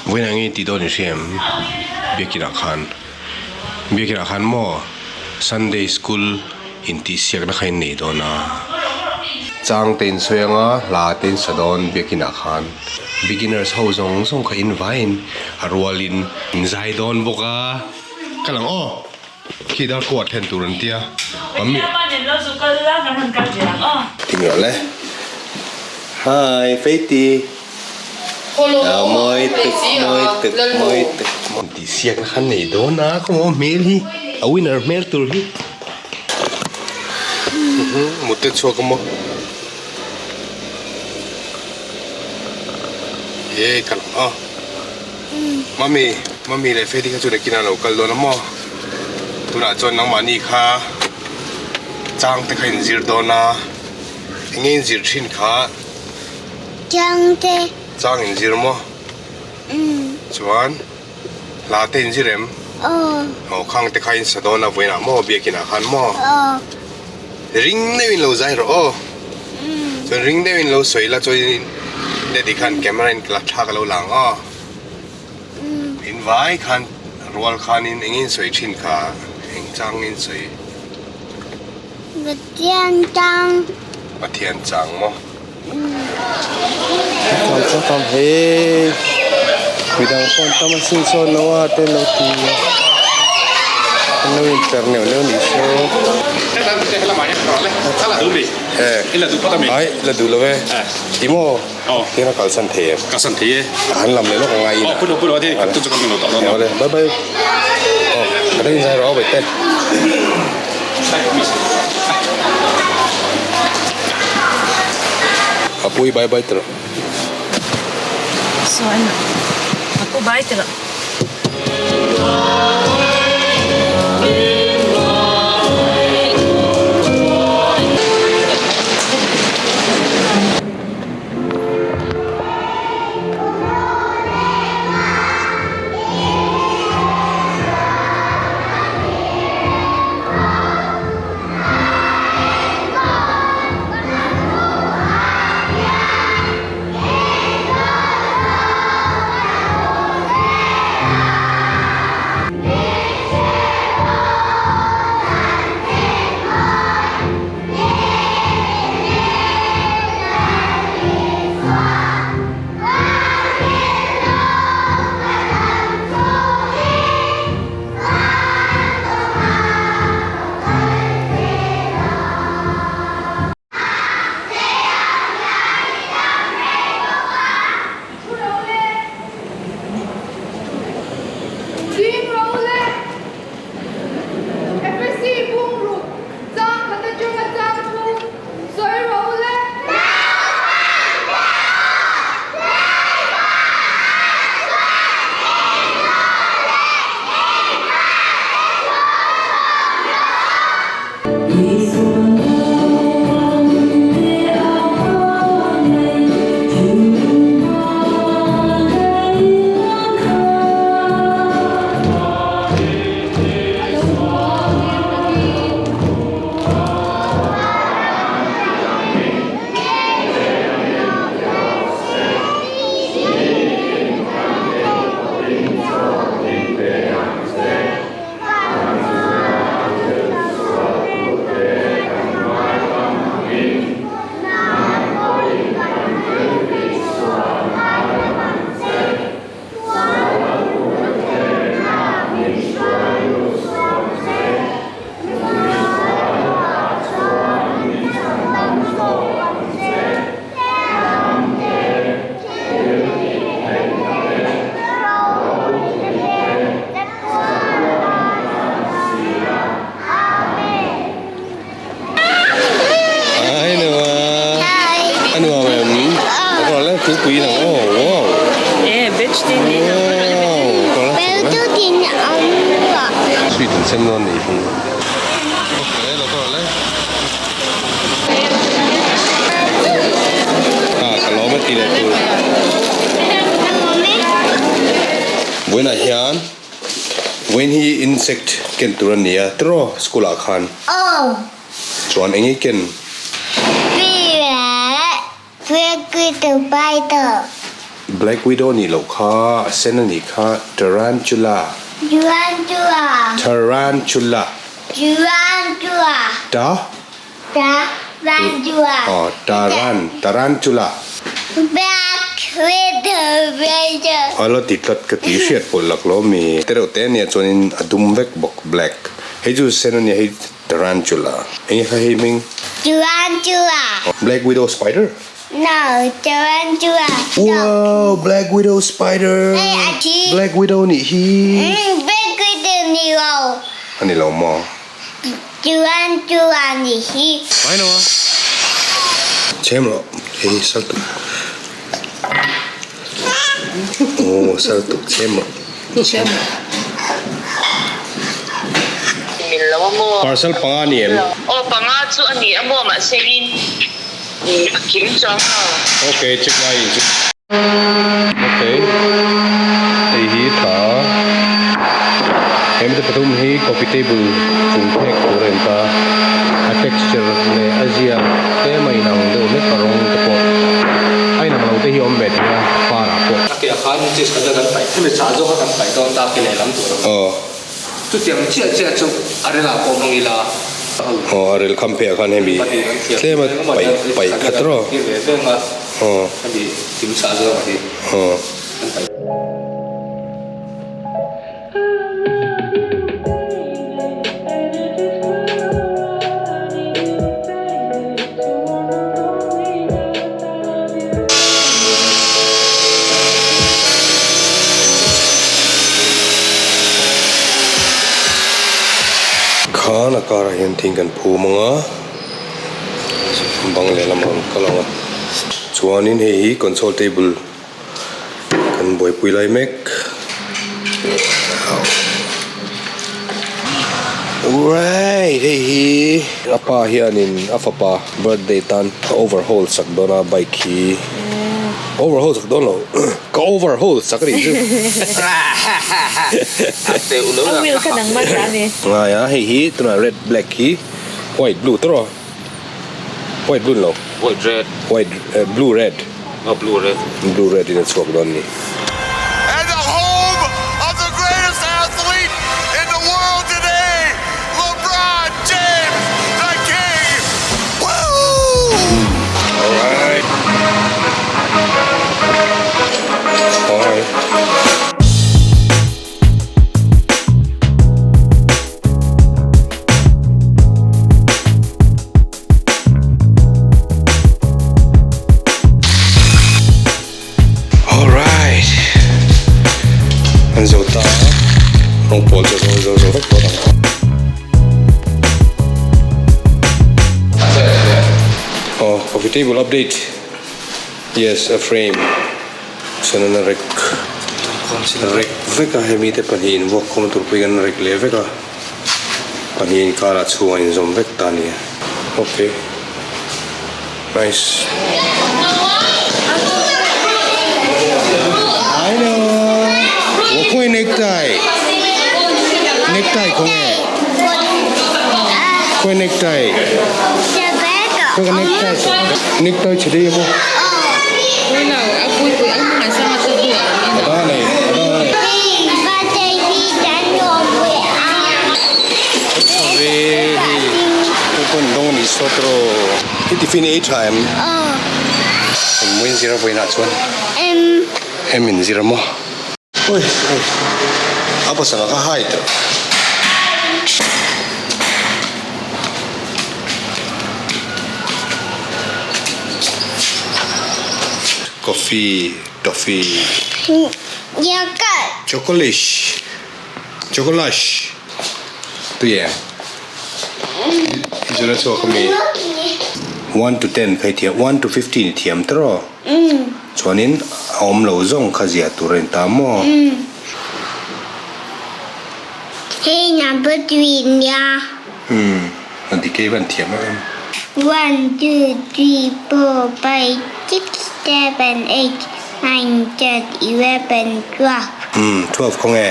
Vawiinah nge tih dawn i hria em? Biakinah khan Biakinah khan maw Sunday school intihsiakna kha in nei dawn a. Chang te in sawi anga hla te in sa dawn Biakinah khan beginners ho zawng zawng kha in vaiin a rualin in zai dawn bawk a. Ka lang aw. Khi dar kuat thlen tur an tia. Mami. Tinge le. Hi Faithy. Mawi tuk mawi tuk mawi tuk. Tih siak na khan nei dawn a khaw maw hmel hi a winner hmel tur hi. Mut te chhuak a maw. Ye ka lam a. Mami mami leh Faithy kha chu nakinah lo kal dawn a maw. Tunah chuan nangmahni kha chang te kha in zir dawn a enge in zir thin kha. Changte. Chang in zir maw? Umm. Chuan hla te in zir em? Aw. Aw khang te kha in sa dawn a vawiinah maw biakinah khan maw? Aw. Ring deuhin lo zai rawh aw. Umm. Chuan ring deuhin lo sawi la chuan daddy khan camera in la thlak a lo lang aw. Umm. In vai khan rual khanin eng in sawi thin kha eng chang in sawi? Pathian chang. Pathian chang maw? Tam chu tam he midang pawh an tam asin sawn lo a te lo ti a an lo in per neuh neuh anih chu ai la duh lo e ti maw tiang a kalsan thei em an lam leh lawk a ngai in a bye bye aw ka lo inzai rawh aw bawihte. Apui bye bye tawh. Sawi na. Apu bye tawh. Hi Noah. A nuam em? A kawr le thingpui in ang aw wow. Eh batch tin in ang. Wow. Kawr le Bel tu tin ang wa. Sweet an sem dawn nih hi. Okay lo kawr le. Ah ka lawm a ti leh tur. Vawiinah hian vawiin hi insect ken tur a ni a tiraw school ah khan. Aw. Chuan eng i ken? Pi leh Freddy the Spider. Black Widow nih loh kha a sen a nih kha Tarantula. Tarantula. Tarantula. Tarantula. Ta. Tarantula. Aw taran tarantula. Black Widow. A la ti tlat ka ti hriat pawlh lak lo mi te reuh te ania chuanin a dum vek bawk black hei chu sen ania hei tarantula eng nge kha hei hming. Tarantula. Black Widow spider. No, tarantula. Wow, Black Widow spider. Hey, a thi. Black Widow nih hi. Black Widow ni lo. A ni lo maw? Tarantula nih hi. Mai lo a. Chem rawh. Hei sal tuk. Oh, sal tuk chem rawh. Chem. Mil lo a maw? Parcel panga ni em? Aw panga chu a ni a maw mahse in a kim chuang lo. Ok check lai in chu. Ok hei hi tha he mite pathum hi coffee table chung phek tur a in ta a texture leh a ziak tlem a inang deuh hlek a rawng te pawh a inang lo te hi a awm ve thei a par ah pawh. A ke ah khan cheese khat kan paih hemi chah zawk a kan paih dawn ta ke lehlam tur ang. Aw. Chutiang chiah chiah chu a rel ah pawh hmang ila. Aw a rel kham phei ah khan hemi tlem a paih paih khat rawh. Aw. Hemi thim chah zawk a hi Aw. kan paih. Khan a karah hian thing kan phum ang a, bang lehlam ah an kal ang a, chuanin hei hi console table kan buaipui lai mek. Alright hei hi a pa hianin a fapa birthday tan a overhaul sak dawn a bike hi overhaul sak dawn lo ka overhaul sak a nih chu. A wheel kha nangmah ta a ni. Ngai a hei hi tunah red black hi white blue tawrh aw. White blue lo. White red. White blue red. Oh blue red. Blue red in a chhuak dawn ni. And the home of the greatest athlete in the world today, LeBron James, the king. Woo! Alright. Alright. Alright. An zo ta a, rawng pawl chu a zo zo zo vek tawh ang. Aw, coffee table update. Yes, a frame. Chuan an rek rek vek a hemi te pahnih in vuak khawm tur pawhin an rek leh vek a pahnih inkar ah chhung an inzawm vek ta a ni ok nice I know wo khawnge necktie necktie khawnge khawnge necktie khawnge necktie necktie chhe daih a maw. I tiffin ei tha em? Engmaw in zir a vawiinah chuan? Em in zir a maw? Ui a pasal kha hai tawh. Coffee, toffee. Yogurt. Chocolish, chocolash. Tui em? I zun a chhuak ami? One to ten kha i thiam, one to 15 i thiam tawh. Chuanin a awm lo zawng kha zia tur a ni ta maw? Hei number 3 nia. Umm a dik e i van thiam em em. One, two, three, four, five, six, seven, eight, nine, ten, 11, 12. Umm 12 khaw nge?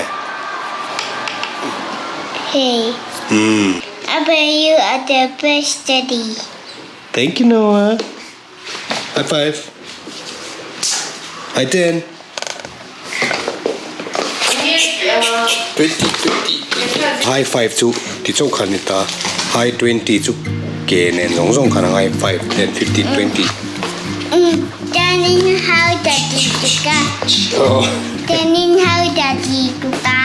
Hei. Umm. Apa you are the best daddy. Thank you Noah. High five. High 10. 20, 20. High 5 chu ti chauh khan ni ta. High 20 chu ke nen zawng zawng khan a ngai 5, 10, 15, 20. Turning how the tuka. Turning how the tuka.